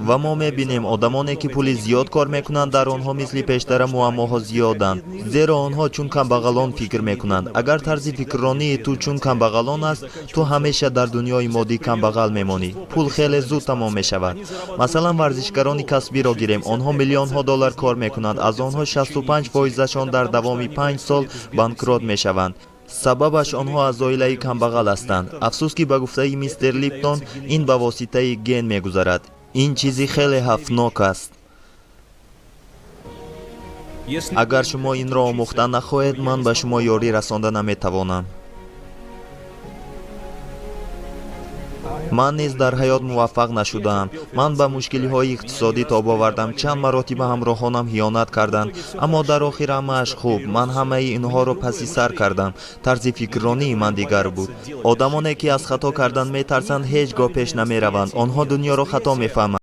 Ва мо мебинем, одамоне, ки пули зиёд кор мекунанд, дар онҳо мисли пештара муаммоҳо зиёданд, зеро онҳо чун камбағалон фикр мекунанд. Агар тарзи фикрронии ту чун камбағалон аст, ту ҳамеша дар дунёи моддӣ камбағал мемонӣ. Пул хеле зуд тамом мешавад. Масалан, варзишгарони касбиро гирем. Онҳо миллионҳо доллар кор мекунанд, аз онҳо 65 фоизашон дар давоми 5 сол банкрот мешаванд. Сабабаш, онҳо аз оилаи камбағал ҳастанд. Афсӯс, ки ба гуфтаи мистер Липтон, ин ба воситаи ген мегузарад. Ин чизи хеле ҳавфнок аст. Агар шумо инро омӯхта нахоҳед, ман ба шумо ёрӣ расонда наметавонам. Ман низ дар ҳаёт муваффақ нашудаам. Ман ба мушкилиҳои иқтисодӣ тоб овардам, чанд маротиба ҳамроҳонам хиёнат карданд, аммо дар охир ҳамааш хуб. Ман ҳамаи инҳоро паси сар кардам. Тарзи фикрронии ман дигар буд. Одамоне, ки аз хато кардан метарсанд, ҳеҷ гоҳ пеш намераванд. Онҳо дунёро хато мефаҳманд.